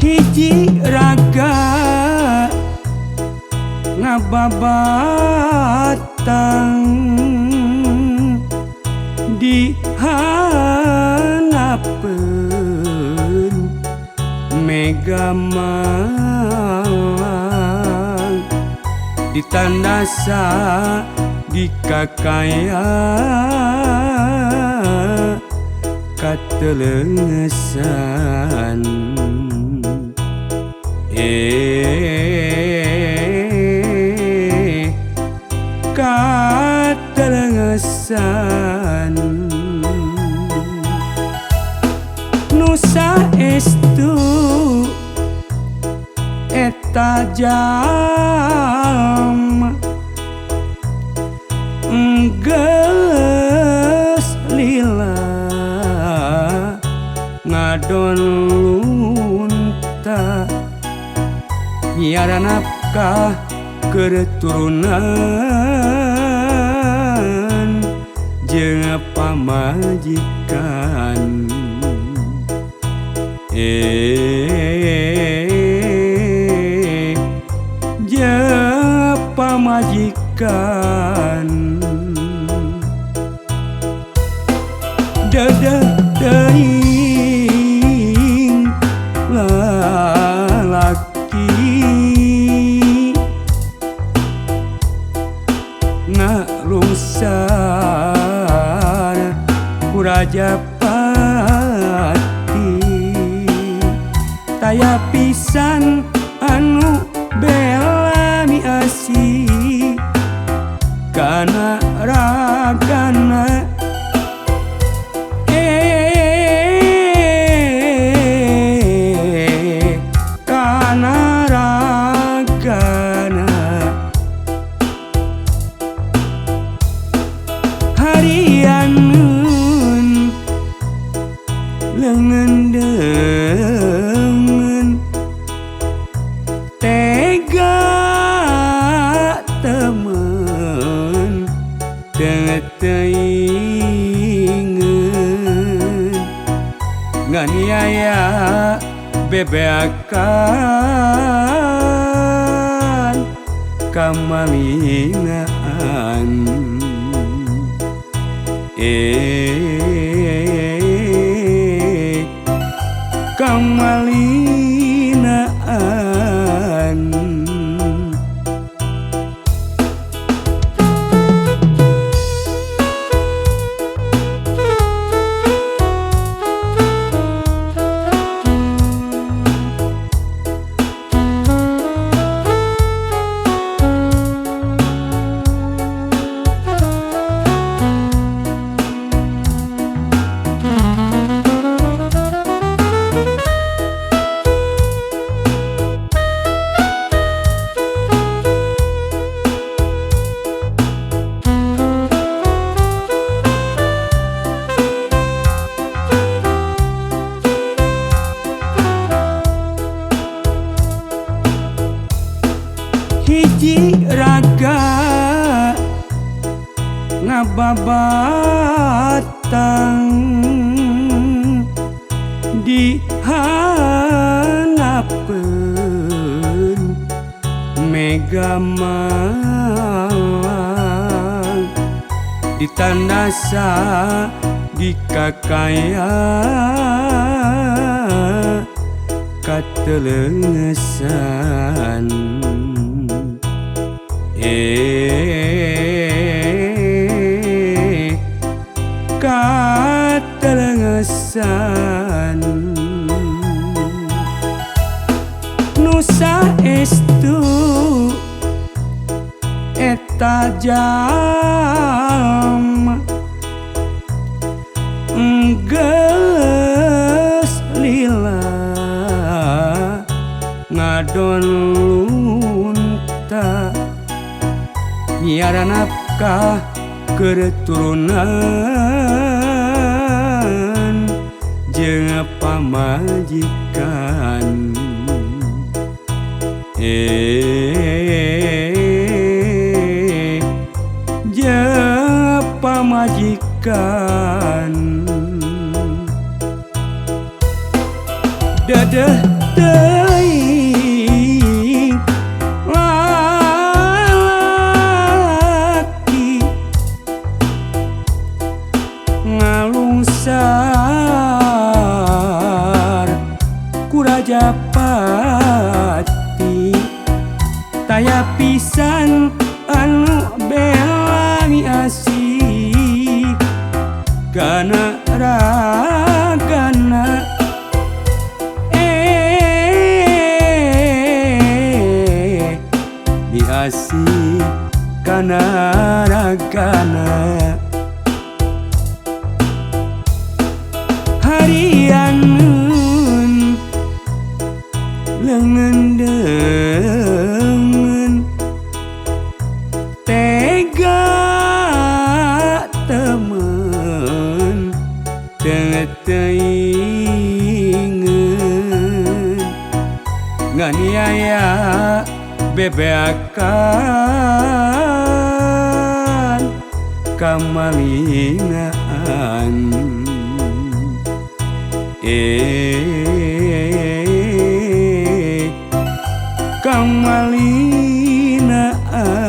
Hiji raga ngababatang di hanapeun mega malang ditandasa di kakaya katelengesan. Katelengesan nusa estu eta jalma geus lila ngadon lunta nyiara nafkah keturunan jeung pamajikan. Jeung pamajikan dedeh teuing lalaki ngalungsar ku Raja Pati taya pisan anu bela mi asih kana ragana. Kana ragana harian lengan deungeun tega temen teuingeun nganiaya bebeakan kamalinaan. Kamalinaan. Hiji raga ngababatang di hanapeun mega malang ditandasa di kakaya katelengesan. Katelengesan nusa estu eta jalma geus lila ngadon lunta nyiara nafkah keturunan jeung pamajikan. Jeung pamajikan dedeh teuing. hati taya pisan anu bela miasih kana ragana miasih kana ragana harianun lengan dengan tega temen teuingeun nganiaya bebeakan kamalinaan kamalinaan.